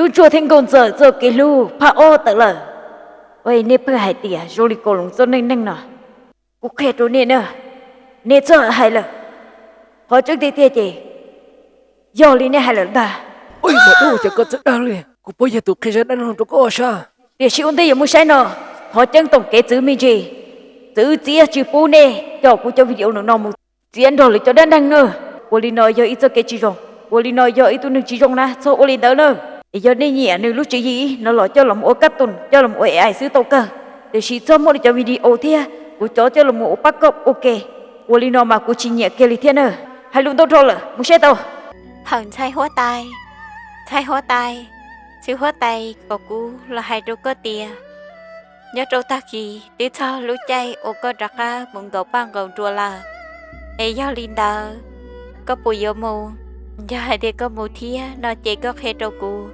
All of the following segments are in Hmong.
Tub ntsuag thiab nkauj ntxawm txoj kev hlub phab ob tawm lawm. Ua nej pheej hais tias zoo li Kaus Loos txoj neej neeg no, kuv qhia rau nej na, nej txhob hais lawm. Qhov tseeb tiag tiag ces yog li nej hais lawm ntag. Ua li mas dub, cas koj txawj dag li, kuv puas yog tus qhia zaj dab neeg rau koj sab. Tiam sis ua ntej yuav mus saib no, qhov ceeb toom kev txwv me ntsis, txwv txiav tsis pub nej coj kuv cov video no mus txiav nrog lwm cov dab neeg na. Ua li no yog ib txoj kev tsis zoo, ua li no yog ib tug neeg tsis zoo na, txhob ua li ntawd na. Es yog nej nyiam nws lub tswv yim no los coj los ua kab toos, coj los ua ai xwb tau kawg, tiam sis txhob muab li cov video thiab kuv cov coj los ua pab koj ua ke. Ua li no mas kuv tsis nyiam kiag li thiab na. Hais lus ntau dhau lawm, mus saib tau. Hawm ntxhais huab tais, ntxhais huab tais, txiv huab tais kom kuv los hais rau koj tias nyob rau tag kis twb txog lub caij uas koj rov qab mus nkaum paj nkaum nruas lawm. Es yog li ntawd, koj puas yuav mus? Yog hais tias koj mus thiab no ces koj qhia rau kuv,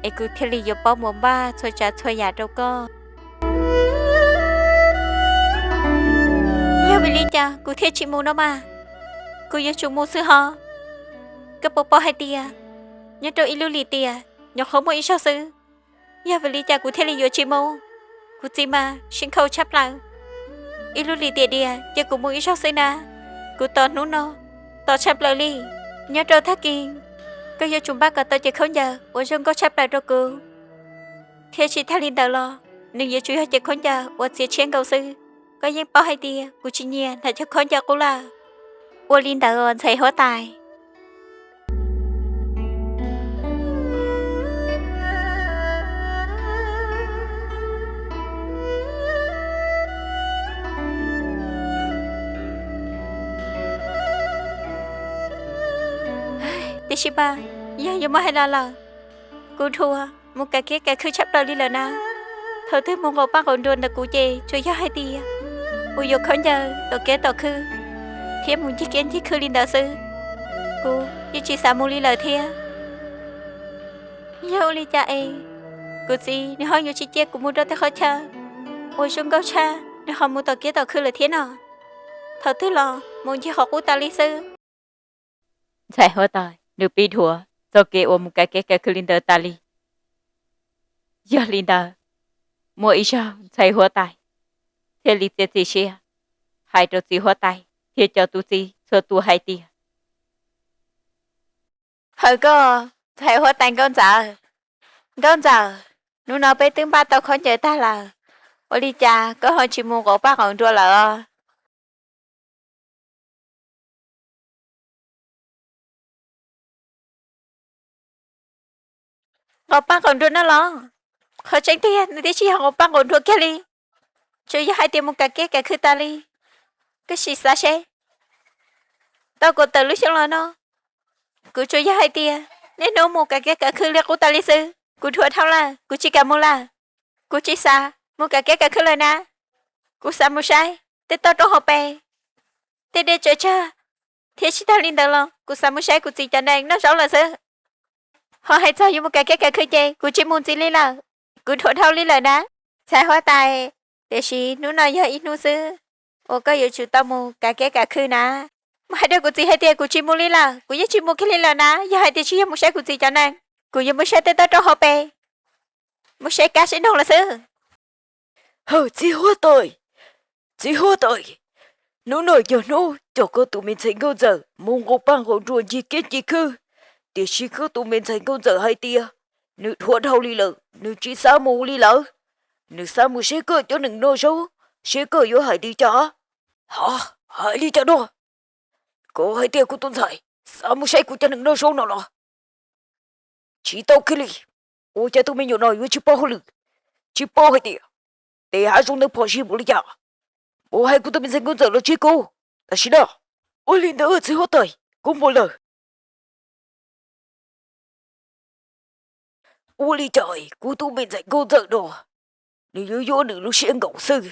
es kuv thiaj li yuav paub mus npaj txhua tsav txhua yam rau koj. Yog vim li cas kuv thiaj tsis mus no mas? Kuv yuav tsum mus xwb hos. Koj puas paub hais tias nyob rau ib lub lim tiam nyuam qhuav muaj ib zaug xwb, yog vim li cas kuv thiaj li yuav tsis mus? Kuv txiv mas sib nkhaus tshaj plaws. Ib lub lim tiam diam cia kuv mus ib zaug xwb na, kuv tos hnub no tos tshaj plaws li. Nyob rau tag kis koj yuav tsum npaj kom tau cev khaub ncaws uas zoo nkauj tshaj plaws rau kuv, thiab tsis tag li ntawd los nws yuav tsum yog cev khaub ncaws uas txiav tshiab nkaus xwb. Koj yeej paub hais tias kuv tsis nyiam hnav cov khaub ncaws qub lawm. Ua li ntawd os ntxhais huab tais. Tiam sis mas yog yuav muab hais los lawm, kuv dhuav mus kav kiab kav khw tshaj plaws li lawm na. Thaum twg mus nqaus paj nqaus nruas ntawm kuv ces tsuas yog hais tias mus yuav khaub ncaws tom kiab tom khw thiab mus ncig kiab ncig khw li ntawd xwb. Kuv yeej tsis xav mus li lawm thiab. Yog ua li cas es kuv txiv nws ho yuav tsis cia kuv mus rau tej qhov chaw uas zoo nkauj tshaj, nws ho mus tom kiab tom khw lawm thiab no? Thaum twg los mus ncig qhov qub tas li xwb. Ntxhais huab tais, nws pib dhuav txoj kev uas mus kav kiab kav khw li ntawd tas li. Yog li ntawd, muaj ib zaug ntxhais huab tais thiaj li txiav txim siab hais rau txiv huab tais thiab cov tub txib txhua tus hais tias, hawm koj, ntxhais huab tais Nkauj Ntxawm. Nkauj Ntxawm, hnub no peb twb npaj tau khaub ncaws tag lawm, ua li cas koj ho tsis mus nqaus paj nqaus nruas lawm os? Nqaus paj nqaus nruas no los? Qhov tseeb tiag nws twb tsis yog nqaus paj nqaus nruas kiag li, tsuas yog hais tias mus kav kiab kav khw tas li. Koj sim xav seb, tau kaum tawm lub xyoo los no, kuv tsuas yog hais tias niaj hnub mus kav kiab kav khw li qub tas li xwb. Kuv dhuav dhau lawm, kuv tsis kam mus lawm. Kuv tsis xav mus kav kiab kav khw lawm na. Kuv xav mus saib tej toj roob hauv pes, tej dej tsaws tsag, thiab tsis tag li ntawd los kuv xav mus saib kuv txiv cov nees noj zaub lawm xwb. Ho hais txog yuav mus kav kiab kav khw ces kuv tsis mus ntxiv li lawm. Kuv dhuav dhau li lawm na, ntxhais huab tais. Tiam sis hnub no yog ib hnub xwb uas koj yuav tsum tau mus kav kiab kav khw na. Mus hais rau kuv txiv hais tias kuv tsis mus li lawm, kuv yeej tsis mus kiag li lawm na. Yog hais tias tsis yog mus saib kuv txiv cov nees, kuv yuav mus saib tej toj roob hauv pes, mus saib kab saib noog lawm xwb. Hawm txiv huab tais, txiv huab tais, hnub no yog hnub coj koj tus me ntxhais Nkauj Ntxawm mus nqaus paj nqaus nruas ncig kiab ncig khw, tiam sis koj tus me ntxhais Nkauj Ntxawm hais tias nws dhuav dhau li lawm, nws tsis xav mus li lawm. Nws xav mus saib koj cov nees noj zaub, seb koj yuav hais li cas. Ha, hais li cas no? Koj hais tias kuv tus ntxhais xav mus saib kuv cov nees noj zaub no los? Tsis tau kiag li. Ua cas tus me nyuam no yuav tsis paub hauj lwm, tsis paub hais tias tej hav zoov ntawd phom sij npaum li cas? Mus hais kuv tus me ntxhais Nkauj Ntxawm los tseb kuv tam sim no. Ua li ntawd txiv huab tais, kuv mus lawm. Ua li cas kuv tus me ntxhais Nkauj Ntxawm no, nws yuav yuav nws lub siab nkaus xwb?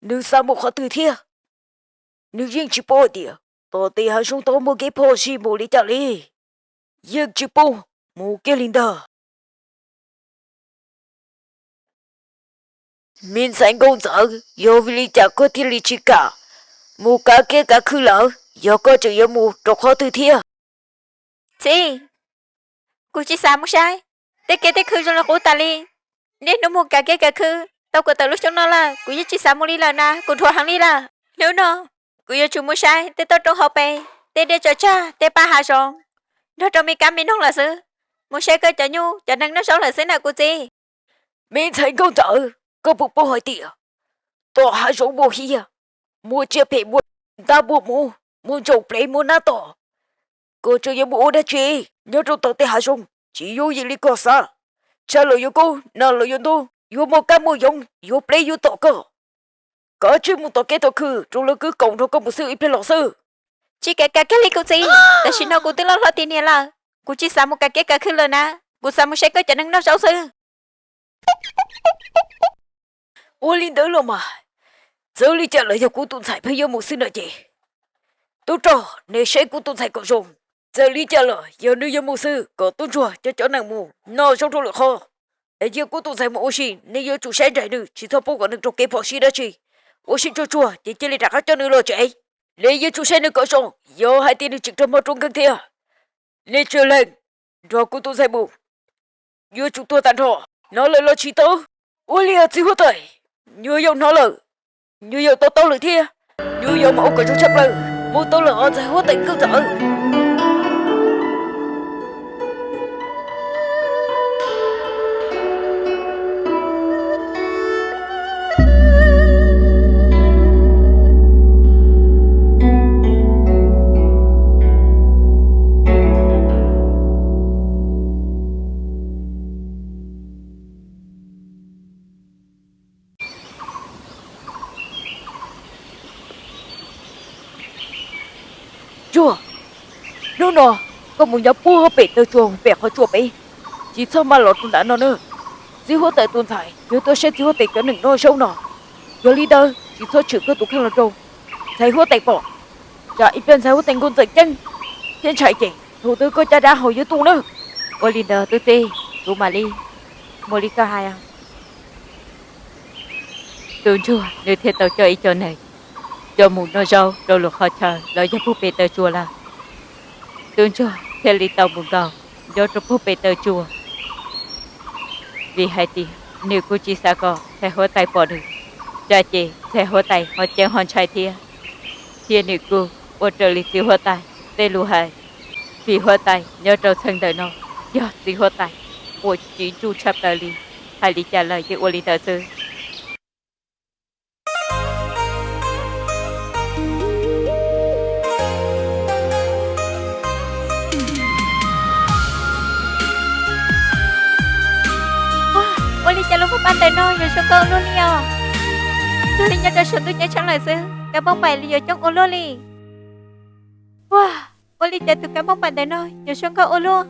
Nws xav mus qhov twg thiab? Nws yeej tsis paub hais tias tom tej hav zoov tod muaj kev phom sij npaum li cas li. Yeej tsis pub mus kiag li ntag. Me ntxhais Nkauj Ntxawm, yog vim li cas koj thiaj li tsis kam mus kav kiab kav khw lawm? Yog koj tseem yuav mus rau qhov twg thiab? Txiv, kuv tsis xav mus saib Tej kev tej khw zoo li qub tas li. Niaj hnub mus kav kev kav khw, tau kuv tawm lub xyoo no lawm, kuv yeej tsis xav mus li lawm na, kuv dhuav heev li lawm. Hnub no kuv yuav tsum mus saib tej toj roob hauv pes, tej dej tsaws tsag, tej paj hav zoov, nrog rau me kab me noog lawm xwb. Mus saib koj cov nyuj cov nees noj zaub lawm xwb na kuv txiv. Me ntxhais nkauj ntxawm, koj puas paub hais tias tom hav zoov muaj hiav, muaj tsiaj phem, muaj ntab muaj muv, muaj ntsaum plev muaj nab tom? Koj tseem yuav mus ua dab tsi nyob rau tom tej hav zoov? Tsis yooj yim li koj xav. Tshav los yuav kub, nag los yuav ntub, yuav muaj kab muaj yoov, yuav plev yuav tom koj. Kav tsij mus tom kev tom khw rau lawv kwv kaum nrog koj mus xwb ib pliag los xwb. Tsis kam kav kiag li kuv txiv, tam sim no kuv twb loj hlob tiav niam lawm, kuv tsis xav mus kav kev kav khw lawm na, kuv xav mus saib koj cov nees noj zaub xwb. Ua li ntawd los mas, txawm li cas los yog kuv tus ntxhais pheej yuav mus xwb no ces, tub rog, nej saib kuv tus ntxhais kom zoo. Txawm li cas los yog nws yuav mus xwb, kom tub ntsuag coj cov nees mus noj zaub rau lwm qhov. Es yog kuv tus ntxhais mus ua si, nej yuav tsum saib nraim nws, tsis txhob pub kom nws raug kev phom sij dab tsi. Ua si tsuag tsuag ces cia li rov qab coj nws los tsev. Nej yuav tsum saib nws kom zoo, yog hais tias nws tseem raug mob raug nkeeg thiab, nej tsawg leej nrog kuv tus ntxhais mus yuav tsum tuag tag nrho. Hnov lawm los tsis tau? Ua li os txiv huab tais, nyuag yaus hnov lawm, nyuag yaus to taub lawm thiab. Nyuag yaus mas ua kom zoo tshaj plaws, mus tau lawm os ntxhais huab tais nkauj ntxawm. Ntsuag, hnub no koj mus nyob puag pem taw tsua pem qhov tsua pem, tsis txhob maj los rau nram no na. Txiv huab tais tus ntxhais yuav tuaj saib txiv huab tais cov nees noj zaub no. Yog li ntawd tsis txhob tshwm koj tus kheej los rau ntxhais huab tais pom, tsam ib pliag ntxhais huab tais nkauj ntxawm ceeb thiab ntshai ces thaum twg koj caj dab hau yuav tu na. Ua li ntawd tub txib, kuv mam li mus li koj hais. Tub ntsuag nws thiaj tau coj ib co nees coj mus noj zaub rau lub qhov chaw los yog puag pem taw tsua lawm. Tub ntsuag thiaj li tau mus nkaum nyob rau puag pem taw tsua, vim hais tias nws kuj tsis xav kom ntxhais huab tais pom nws, tsam ces ntxhais huab tais ho ceeb ho ntshai thiab. Thiab nws kuj ua raws li txiv huab tais tej lus hais, vim huab tais nyob rau txheej ntawm no yog txiv huab tais uas tsis ntsuj tshaj plaws li, hais li cas lawm yeej ua li ntawd xwb. Ua li cas lub pab pab ntawm no yuav zoo nkauj ua luaj li os? Yog li nyob rau saum ntuj ceeb tsheej lawm xwb, kab npauj npaim li yuav coob ua luaj li. Ua, ua li cas tus kab npauj npaim ntawm no yuav zoo nkauj ua luaj?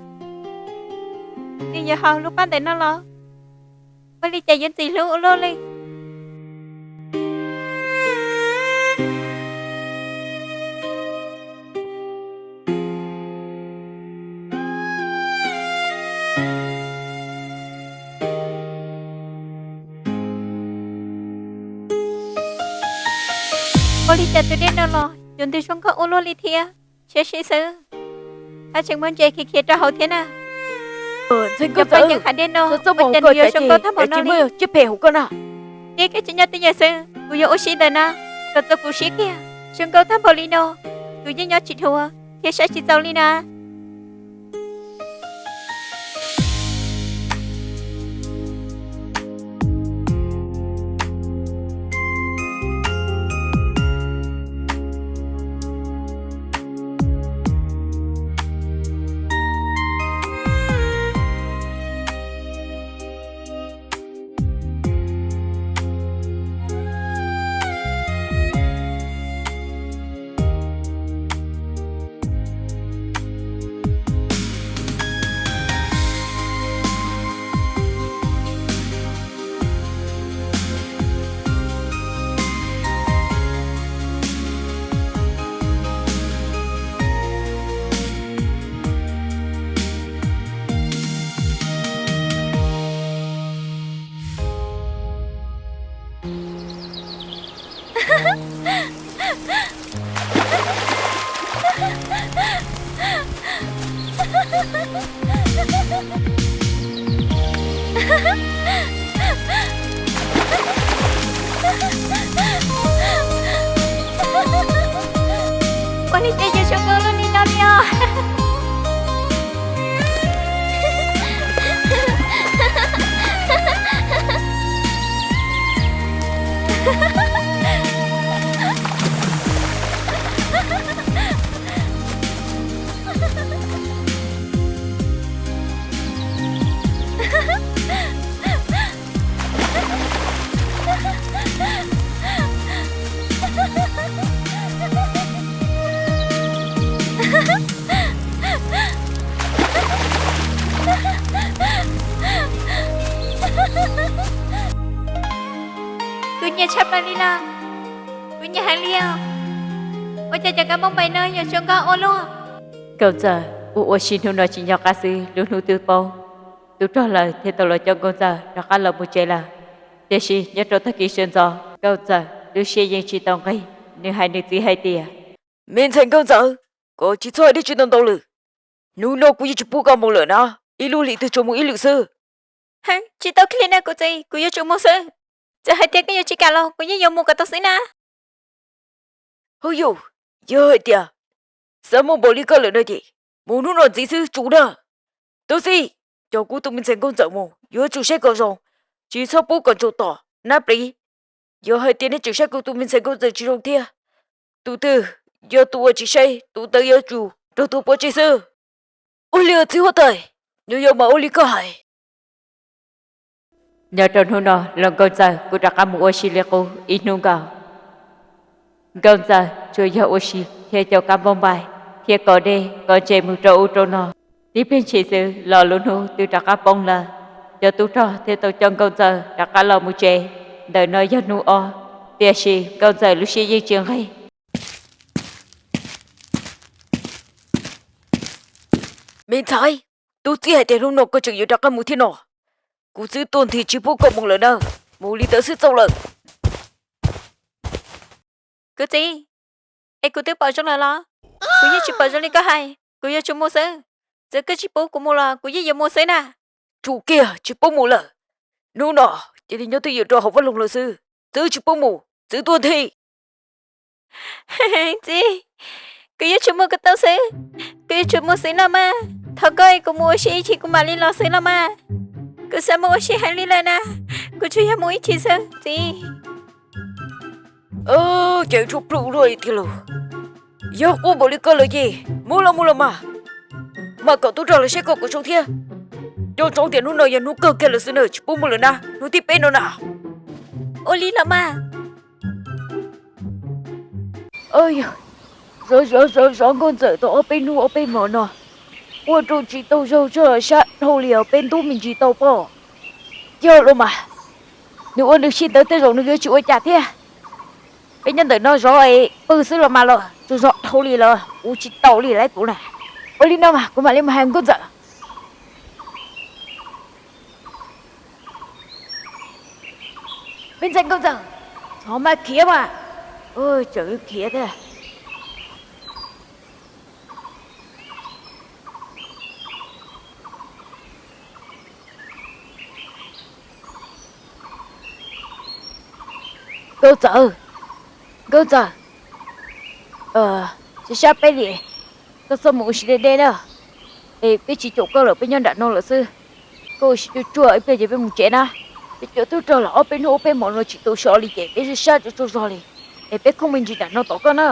Nws yuav haus lub pab ntawm no los? Ua li cas yuav ntxim hlub ua luaj li? Ua li cas tus dej no los yuav ntws zoo nkauj ua luaj li thiab? Siab sib xwb, haj tseem muaj ntses khiav khiav rau hauv thiab na. Cov paj yeeb hav dej no, ua cas nws yuav zoo nkauj tag npaum no li? Dej kab tsis nyob twj ywm xwb, kuv yuav ua si ntawm no kom txaus kuv siab kiag. Zoo nkauj tag npaum li no, kuv yeej nyob tsis dhuav thiab saib tsis txaus li na. Kuv nyiam tshaj plaws li lawm. Kuv nyiam heev li os. Ua cas cov kab npauj npaim no yuav zoo nkauj ua luaj? Nkauj Ntxawm, ua ua si hnub no tsis nco qab xwb, lub hnub twb poob. Tub rog lawv thiaj tau los coj Nkauj Ntxawm rov qab los mus tsev lawm. Tiam sis nyob rau tag kis sawv ntxov, Nkauj Ntxawm lub siab yeej tsis tau nqig, nws hais nws txiv hais tias, Me ntxhais Nkauj Ntxawm, koj tsis txhob hais dab tsi ntau ntau lwm. Hnub no kuv yeej tsis pub koj mus lawm na, ib lub hlis twg tsuas mus ib lwm xwb. Tsis tau kiag li na kuv txiv, kuv yuav tsum mus xwb. Txawm hais tias koj yuav tsis kam los kuv yeej yuav mus kom tau xwb na. Hwj yus, yog hais tias xav mus npaum li koj lawm no ces mus hnub no ntxiv xwb tsum na. Tub Xib, coj kuv tus me ntxhais Nkauj Ntxawm mus yuav tsum saib kom zoo, tsis txhob pub kom tsaus tom nab pliv. Yog hais tias nej tseem saib kuv tus me ntxhais Nkauj Ntxawm tsis zoo thiab, tus twg yog tus uas tsis saib, tus ntawd yuav tsum raug tua pov tseg xwb. Ua li txiv huab tais, nyuam yaus mam ua li koj hais. Nyob rau hnub no los Nkauj Ntxawm kuj rov qab mus ua si li qub ib hnub nkaus. Nkauj Ntxawm tsuas yog ua si thiab caum kab npauj npaim thiab kov dej kov ntses mus rau ub rau no tib pliag ntshis xwb los lub hnub twb rov qab poob lawm. Cov tub rog thiaj tau coj Nkauj Ntxawm rov qab los mus tsev. Ntawm no yog hnub ob, tiam sis Nkauj Ntxawm lub siab yeej tsis nqig. Me ntxhais, tub txib hais tias hnub no koj tseem yuav rov qab mus thiab no. Kuv txwv tuag nthi tsis pub koj mus lawm na, mus li ntawd xwb txaus lawm. Kuv txiv, es kuv twb pom zoo lawm los? Kuv yeej tsis pom zoo li koj hais, kuv yuav tsum mus xwb. Txawm koj tsis pub kuv mus los kuv yeej yuav mus xwb na. Tsum kiag, tsis pub mus lawm. Hnub no cia li nyob twj ywm rau hauv vaj loog lawm xwb, txwv tsis pub mus, txwv tuag nthi. Txiv, kuv yuav tsum mus kom tau xwb, kuv yuav tsum mus xwb los mas. Thov koj es kuv mus ua si ib chim kuv mam li los xwb los mas. Kuv xav mus ua si heev li lawm na, kuv tsuas yog mus ib chim xwb txiv. Ces tshuav plum luaj li tiag lauj. Yog quaj npaum li koj lawm ces mus los mus los mas, mas kom tub rog lawv saib koj kom zoo thiab. Nco ntsoov tias hnub no yog hnub kawg kiag lawm xwb na, tsis pub mus lawm na, hnub thib peb no na. Ua li los mas. Yog, zov zov zov zov Nkauj Ntxawm tau ob peb hnub ob peb hmos no, ua rau tsis tau zaug tso, sab dhau li os, peb ntub me ntsis tau pob. Yog los mas, nws ua nws si ntawd tej zaum nws yuav tsis ua cas thiab. Peb nyob ntawm no zov es pw xwb los mas los tsuas zov dhau li los ua tsis tau li lawm kuv na. Ua li no mas kuv mam li mus hais Nkauj Ntxawm. Me ntxhais Nkauj Ntxawm, txhob maj khiav mas. Tseem khiav thiab. Nkauj Ntxawm, Nkauj Ntxawm, sab sab peb li, koj txhob mus ua si deb deb na. Es peb tsis caum koj lawm, peb nyob nram no lawm xwb. Koj ua si tsuag tsuag ib pliag ces peb mus tsev na. Peb cov tub rog los ob peb hnub ob peb hmos no tsis tau so li ces peb sab sab tsuag tsuag zog li. Es peb khooj me ntsis nram no tos koj na.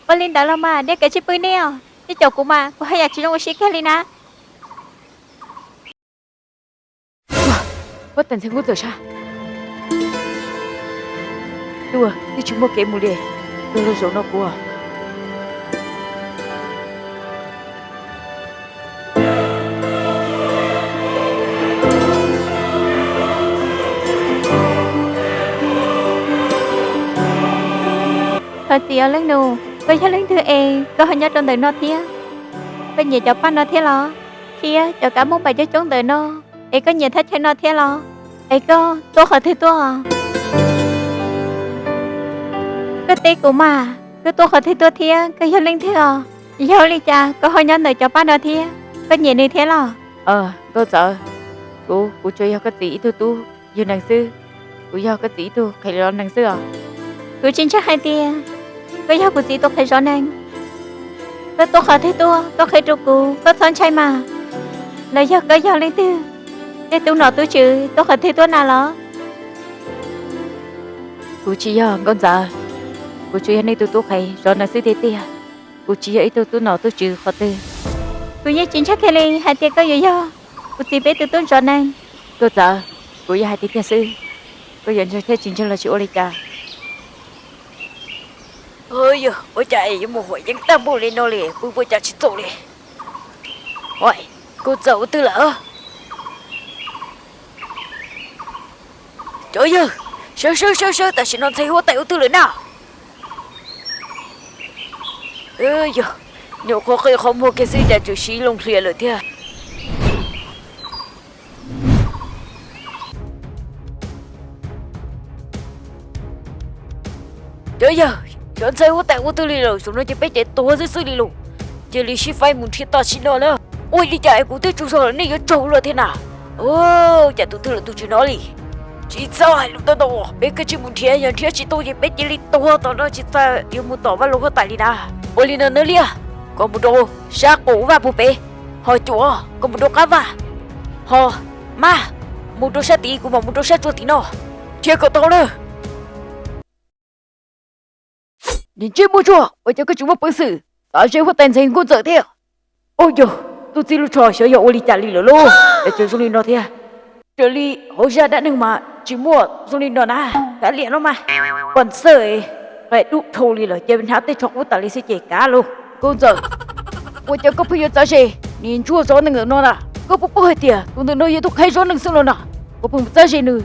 Ua li ntawd los mas dej kav tsij pw nej os, nej caum kuv mas kuv haj yam tsis zoo ua si kiag li na. Huab tais ntxhais Nkauj Ntxawm sab, tuaj twb tsis muaj kev mus li, tuag los zaum no kuv. Thov txim os leej nus, koj yog leej twg es koj ho nyob rau ntawm no thiab? Koj nyiam cov paj no thiab los? Thiab cov kab npauj npaim coob coob ntawm no, es koj nyiam thaj chaw no thiab los? Es koj tuaj qhov twg tuaj? Koj teb kuv mas, koj tuaj qhov twg tuaj thiab koj yog leej twg os? Yog li cas koj ho nyob ntawm cov paj no thiab? Koj nyiam nws thiab los? Nkauj Ntxawm, kuv, kuv tsuas yog koj txiv ib tug tub yug nees xwb. Kuv yog koj txiv ib tug qhev zov nees xwb os. Kuv tsis ntseeg hais tias koj yog kuv txiv tus qhev zov nees. Koj tuaj qhov twg tuaj, koj qhia rau kuv, koj txhob ntshai mas. Los yog koj yog leej twg, tej tub nom tub tswv tuaj qhov twg tuaj na los? Kuv tsis yog Nkauj Ntxawm, kuv tsuas yog nej tus tub qhev zov nees xwb tiag tiag. Kuv tsis yog ib tug tub nom tub tswv qhov twg. Kuv yeej tsis ntseeg kiag li hais tias koj yuav yog kuv txiv peb tus tub zov nees. Nkauj Ntxawm, kuv yog hais tiag tiag xwb, koj yuav ntseeg thiab tsis ntseeg los tsis ua li cas. Yog ua cas es yuav mus huam yeeb tag npaum li no li, pw ua cas tsis txaus li. Nkauj Ntxawm ua twg lawm? Cov yawg, sawv sawv sawv sawv, tam sim no ntxhais huab tais ua twg lawm na? Yog, nyuam qhuav qi qhov muag kiag xwb cas tseem siv loo hlias lawm thiab. Cov yawg, cov ntxhais huab tais ua twg li lawm? Zaum no ces peb ces tuag xwb xwb li lauj. Cia li sib faib mus nrhiav tam sim no na. Ua li cas es kuv twb tsaug zog lawm nej yuav tsaug luag thiab na? Cas tus twg lawm tus tsis hnov li. Tsis txhob hais lus tau ntau, peb kav tsij mus nrhiav, yog nrhiav tsis tau ces peb cia li tuag tom no tsis txawj yuav mus tom Vaj Loog huab tais li na. Ua li no nawb Liaj, koj mus rau sab qaum vaj puag pem, ho Cuam koj mus rau qab vaj, ho Mab mus rau sab tid, kuv mam mus rau sab tsua tim no. Nrhiav kom tau na. Niag ntsej muag ntsuag, ua cas koj tsis muaj peev xwm txav ze huab tais ntxhais Nkauj Ntxawm thiab? Ua yog, tub txib lub tsho xyov yog ua li cas li lawm lauj, es tseem zoo li no thiab. Raws li hauv zaj dab neeg mas tsis muaj zoo li no na, kav liam no mas. Pom xwb, qe dub dhau li lawm ces hnav tej tsho qub tas li xwb ces kav lauj. Nkauj Ntxawm, ua cas koj pheej yuav txav ze niag ntsuag zov nees ntawm no na? Koj puas paub hais tias tus ntawm no yog tus qhaib zov nees xwb los na? Koj pheej mus txav ze nws,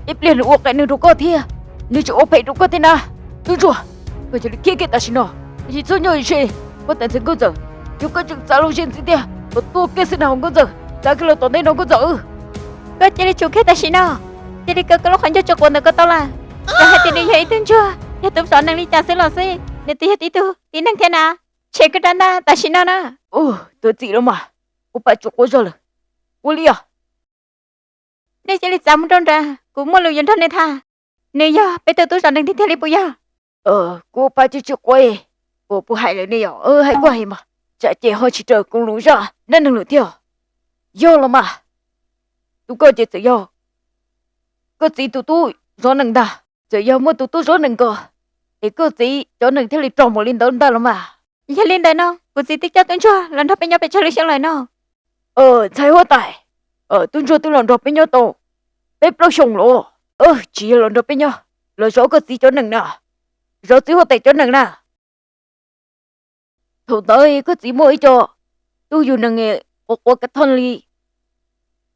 ib pliag nws ua qe neeg rau koj thiab, nws tseem ua phem rau koj thiab na. Tub ntsuag, koj cia li khiav kiag tam sim no, tsis txhob nyob ze huab tais ntxhais Nkauj Ntxawm. Yog koj tseem txav los ze ntxiv tiag, koj tuag kiag xwb na Nkauj Ntxawm, txav kiag los tom ntej no Nkauj Ntxawm. Koj cia li tsum kiag tam sim no, cia li kaw koj lub qhov ncauj tso quav ntawm koj tau lawm. Yog hais tias nws yog ib tug ntsuag, yog tus zov nees li cas xwb los xij, nws twb yog tib tug tib neeg thiab na. Tshem koj rab ntaj tam sim no na. Ua, tuaj txim los mas, kuv pab tsuas quav zog lawm. Ua li os. Nej cia li txav mus rau nrad, kuv muaj lus yuav nrog nej tham. Nws yog peb tus tub zov nees tiag tiag li puas yog? Kuv pab tsis tsis quav, kuv puas hais lawm ne yom, hais kuj hais mas, tsam ces ho tsis raws kuv lus zaj dab neeg lawm thiab. Yog los mas, tus koj ces txawm yog koj txiv tus tub zov nees ntag, txawm yog muaj tus tub zov nees ko, es koj txiv cov nees thiaj li rog npaum li ntawd ntag los mas. Yog li ntawd no kuv txiv twb coj tub ntsuag los nrog peb nyob pes tsawg lub xyoo lawm no? Ntxhais huab tais, tub ntsuag twb los nrog peb nyob tau peb plaub xyoo los. Tsis yog los nrog peb nyob, los zov koj txiv cov nees na, zov txiv huab tais cov nees na. Thaum ntawd koj txiv muaj ib co tub yug nees quav quav kav thoj li,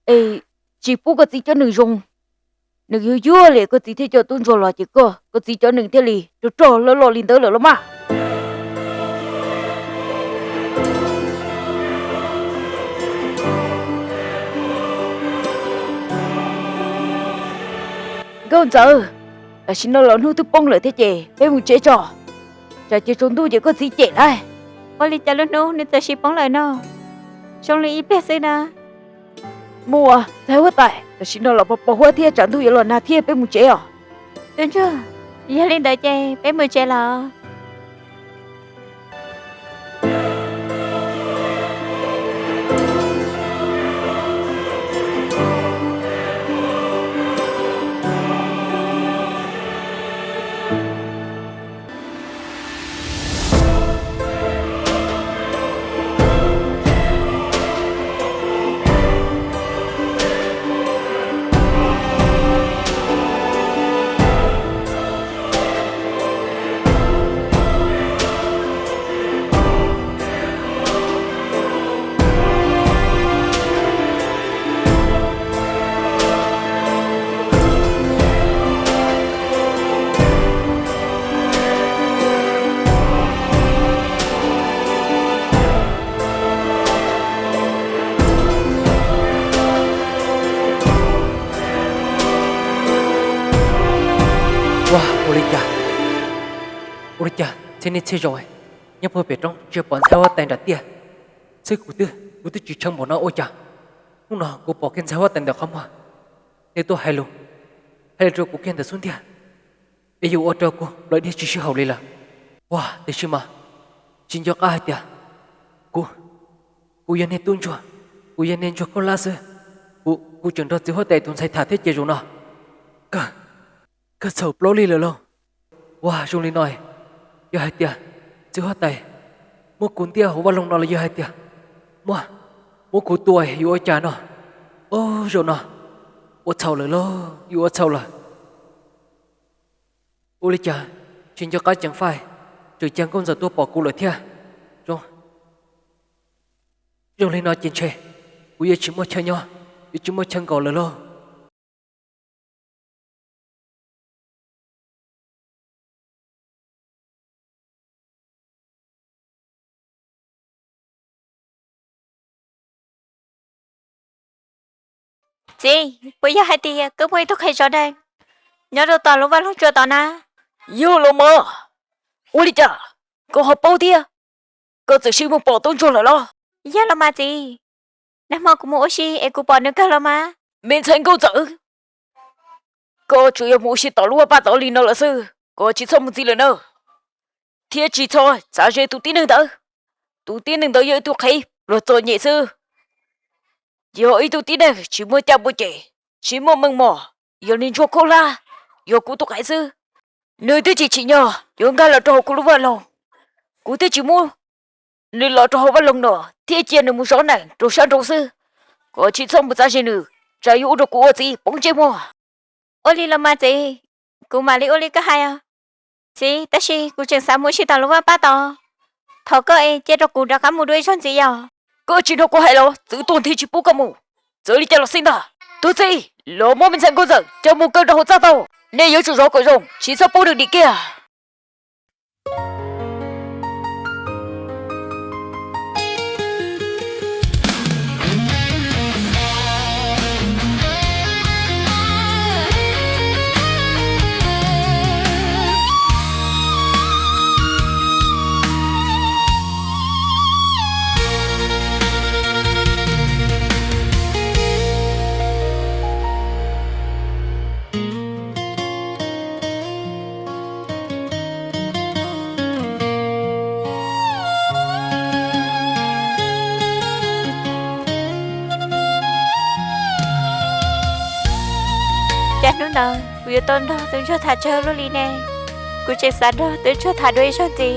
es tsis pub koj txiv cov nees zoo, nws yuag yuag li koj txiv thiaj coj tub ntsuag los ces koj, koj txiv cov nees thiaj li rog rog loj loj li ntawd lawm los mas. Nkauj Ntxawm, tam sim no los hnub twb poob lawm thiab ces peb mus tsev tso, tsam ces tsaus ntuj ces koj txiv cem lauj. Ua li cas lub hnub nws txawm sib poob lawm no? Zoo li ib pliag xwb na. Mus, ntxhais huab tais, tam sim no los pos pos huab thiab tsam ntuj yuav los nag thiab, peb mus tsev os. Tub ntsuag, yog li ntawd ces peb mus tsev los. Ua, ua li cas, ua li cas txhia niaj txhia zaus nyob puag pem roob tsis pom ntxhais huab tais nram tiaj xwb, kuv twb, kuv twb tsis tshee npaum no ua cas hnub no kuv pom kiag ntxhais huab tais ntawm qhov muag, nws tuaj hais lus, hais lus rau kuv kiag ntawm xub ntiag, es yuav ua rau kuv ploj dhia tsis sib haum li lawm. Ua, tiam sis mas tsis nco qab hais tias kuv, kuv yog niag tub ntsuag, kuv yog niag ntsuag khaub hlab xwb, kuv, kuv tseem nrog txiv huab tais tus ntxhais tham thiab ces zaum no kawg, kawg txhaum plaub li lawm lauj. Ua, zoo li no, yog hais tias txiv huab tais muab kuv ntiab hauv vaj loog no los yog hais tias muab, muab kuv tua yuav ua cas no? Au, zaum no Ua txhaum lawm lauj, yus ua txhaum lawm. Ua li cas tsis nco qab ceev faj, tseem cia nkauj ntxawm tuaj pom kuv lawm thiab. Zoo li no ces ntshe kuv yuav tsis muaj chaw nyob, yuav tsis muaj chaw nkaum lawm lauj. Txiv, puas yog hais tias koj muaj ib tug qhe zov neeg nyob rau tom lub vaj loog tsua tod na? Yog los mas, ua li cas koj ho paub thiab? Koj txawm sim mus pom tub ntsuag lawm los? Yog los mas txiv, nag hmo kuv mus ua si es kuv pom nws kawg los mas. Me ntxhais nkauj ntxawm, koj tsuas yog mus ua si tom lub vaj paj tod li no lawm xwb, koj tsis txhob mus ntxiv lawm na, thiab tsis txhob txav ze tus tib neeg ntawd. Tus tib neeg ntawd yog ib tug qhev pluag txom nyem xwb, yog ib tug tib neeg tsis muaj caj muaj ces, tsis muaj meej mom, yog li ntsuag khaub hlab, yog kuv tus qhev xwb. Nws twb tsis tsim nyog yuav nkag los rau hauv kuv lub vaj loog, kuv thiaj tsis muab nws los rau hauv vaj loog no thiab cia nws mus zov neeg rau sab nraud xwb. Koj tsis txhob mus txav ze nws, tsam yuav ua rau kuv ua txiv poob ntsej muag. Ua li los mas txiv, kuv mam li ua li koj hais os. Txiv, tab sis kuv tseem xav mus ua si tom lub vaj paj tod, thov koj es cia rau kuv rov qab mus dua ib zaug ntxiv yom. Koj tsis hnov kuv hais los, txwv tuag nthi tsis pub koj mus. Txawm li cas los xij ntag. Tub txib, los muab me ntxhais nkauj ntxawm coj mus kaw rau hauv txaj tau. Nej yuav tsum zov kom zoo, tsis txhob pub nws dim kiag. Cas hnub ntawd kuv yuav tau nrog tub ntsuag tham tsawg lub li ne? Kuv tseem xav nrog tub ntsuag tham dua ib zaug ntxiv.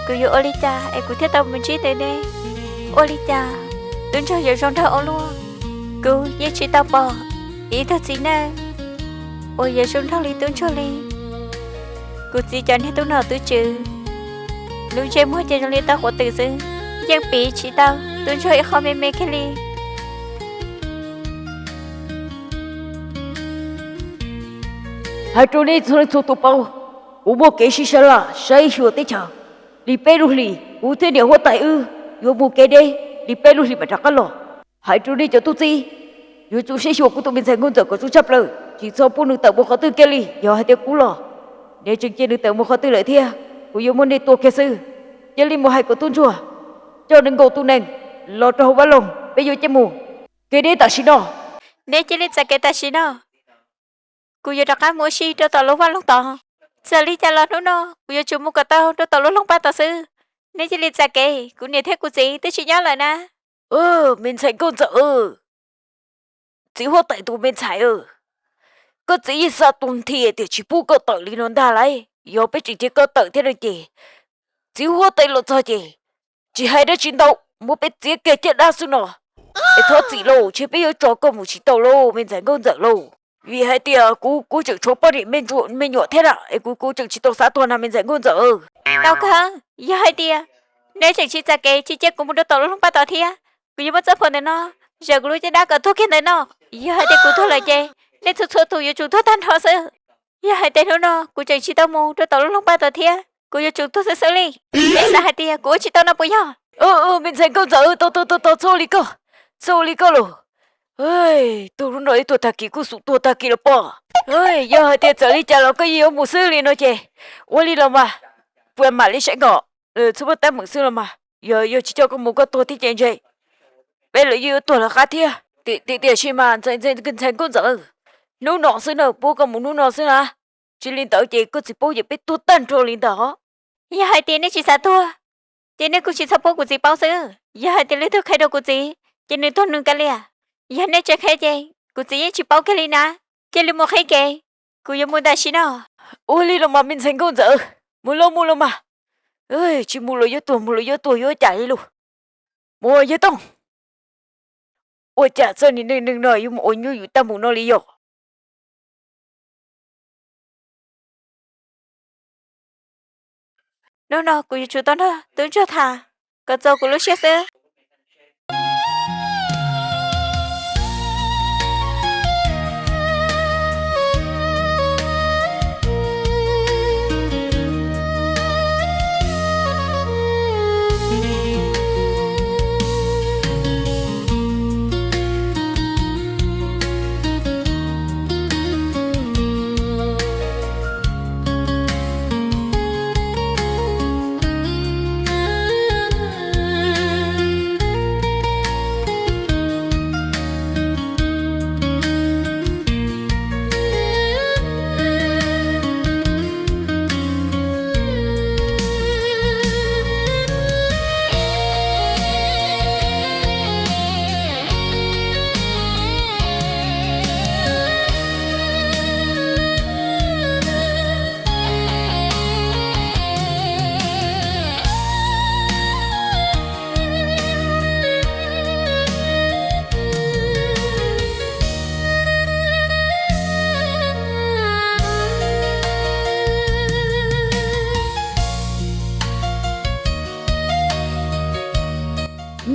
Kuv yuav ua li cas es kuv thiaj tau mus ntsib nws ne? Ua li cas tub ntsuag yuav zoo nraug ua luaj? Kuv yeej tsis tau pom ib tug txiv neej uas yuav zoo nraug li tub ntsuag li. Kuv txiv cov niag tub nom tub tswv, lub ntsej muag ces zoo li tauj quav twm xwb, yeej piv tsis tau tub ntsuag ib qho me me kiag li. Hais rau nej txhua leej txhua tus paub, kuv muaj kev sib sab laj saib xyuas teb chaws li peb lub hlis, kuv thiab niam huab tais wb yuav mus kev deb li peb lub hlis mam rov qab los. Hais rau nej cov tub txib, yuav tsum saib xyuas kuv tus me ntxhais nkauj ntxawm kom zoo tshaj plaws, tsis txhob pub nws tawm mus qhov twg kiag li. Yog hais tias kuv los, nws tseem cia nws tawm mus qhov twg lawm thiab, kuv yuav muab nej tua kiag xwb. Cia li mus hais kom tub ntsuag coj nws nkaus tus nees los rau hauv vaj loog, peb yuav cia mus kev deb tam sim no. Neb cia li txav kev tam sim no, kuv yuav rov qab mus ua si rau tom lub vaj loog tod. Txawm li cas los hnub no kuv yuav tsum mus kom tau rau tom lub loog paj tod xwb. Neb cia li txav kev, kuv niam thiab kuv txiv twb tsis nyob lawm na. Me ntxhais nkauj ntxawm, txiv huab tais tus me ntxhais, koj txiv yeej xa tuag nthi tias tsis pub koj tawm li no ntag lauj. Yog peb tseem cia koj tawm thiab no ces, txiv huab tais los txog ces tsis hais dab tsi ntau, muab peb txiav kiag caj dab xwb no. Es thov txim lauj, ntshe peb yuav tso koj mus tsis tau lauj me ntxhais nkauj ntxawm lauj. Vim hais tias kuv, kuv tseem tshuav poj niam me nyuam thiab na, es kuv, kuv tseem tsis tau xav tuag na me ntxhais nkauj ntxawm. Tau kawg, yog hais tias neb tseem tsis txav kev tsis cia kuv mus rau tom lub loog paj tod thiab, kuv yuav muab txoj phuam ntawm no zam kuv lub caj dab kom tuag kiag ntawm no. Yog hais tias kuv tuag lawm ces nej txhua txhua tus yuav tsum tuag tag nrho xwb. Yog hais tias hnub no kuv tseem tsis tau mus rau tom lub loog paj tod thiab, kuv yuav tsum tuag xwb xwb li. Nej xav hais tias kuv ua tsis tau no puas yog? Me ntxhais nkauj ntxawm, tau tau tau tau, txhob ua li koj, txhob ua li koj lauj. Tuag hnub no ib tuag tag kis kuj xum tuag tag kis los pob. Yog hais tias txawm li cas los koj yeej yuav mus xwb li no ces, ua li los mas, puas mam li saib kom, txhob muaj teeb meem xwb los mas. Yog, yog tsis coj koj mus koj tuag thiab ces ntshe peb los yeej yuav tuag lawv qab thiab. Tiam, tiam sis mas ntxhais nkauj ntxawm, hnub no xwb na, pub koj mus hnub no xwb na. Tsis li ntawd ces koj txiv paub ces peb tuag tag nrho li ntag. Yog hais tias nej tsis xav tuag, ces nej kuj tsis txhob pub kuv txiv paub xwb. Yog hais tias leej twg qhia rau kuv txiv, ces nws tuag nws kav liam. Yog nej tsis qhia ces kuv txiv yeej tsis paub kiag li na. Cia li mus qhib kev, kuv yuav mus tam sim no. Ua li los mas me ntxhais nkauj ntxawm, mus los mus los mas. Tsis mus los yuav tuag, mus los yuav tuag yuav cas li lus. Mus yawg Tooj. Ua cas txoj niag neej neeg no yuav mus ua nyuaj yus tag mus no li yog? Hnub no kuv yuav tsum tau nrog tub ntsuag tham kom txaus kuv lub siab xwb.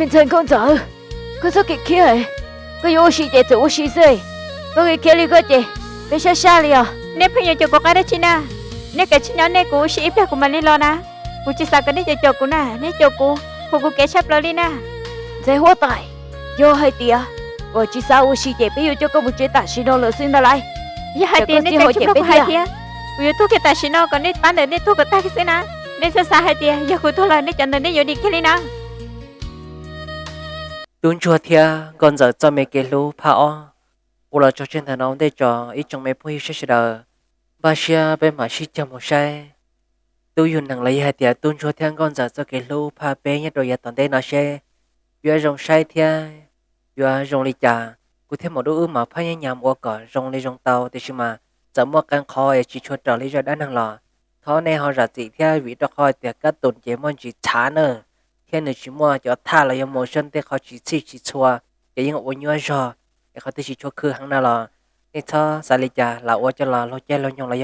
Me ntxhais nkauj ntxawm, koj txhob kev khiav, koj yuav ua si ces txawm ua si xwb. Koj kev khiav li koj ces peb sab sab li os. Nej pheej yuav caum kuv qab dab tsi na? Nej kav tsij nyob nej, kuv ua si ib pliag kuv mam li los na. Kuv tsis xav kom nej caum caum kuv na, nej caum kuv hu kuv kev tshaj plaws li na. Ntxhais huab tais, yog hais tias koj tsis xav ua si ces peb yuav coj koj mus tsev tam sim no lawm xwb ntag lauj. Yog hais tias nej tsis hlub kuv hais thiab, kuv yuav tuag kiag tam sim no kom nej pab ntawm nej tuag kom tag kiag xwb na. Nej txhob xav hais tias yog kuv tuag lawm nej cov ntawd nej yuav dim kiag li na. Tub ntsuag thiab nkauj ntxawm txoj me kev hlub phaj ob ua los tso tseg ntawm no ua ntej tso ib tsoom me phooj ywg sawv daws npaj siab peb mam sib cog mus saib tub yug neeg los yog hais tias tub ntsuag thiab nkauj ntxawm txoj kev hlub phaj peb nyob rau yav tom ntej no seb yuav zoo saib thiab yuav zoo li cas. Kuv thiab Maum Dub wb mam phaj nyab nyam ua kom zoo li zoo tau, tiam sis mas txawm muaj qee qhov es tsis tshua raws li zaj dab neeg los thov nej ho zam txim thiab, vim rau qhov tias kab tus ces muaj ntsis txhav na, thiab nws tsis muaj cov thaj los yog mus sab ntej qhov tsis txhij tsis txhua, ces yeej ua nyuaj zog, es qhov twg tsis tshua khw heev na los nej txhob xav li cas, lam ua coj los luag caij luag nyoog los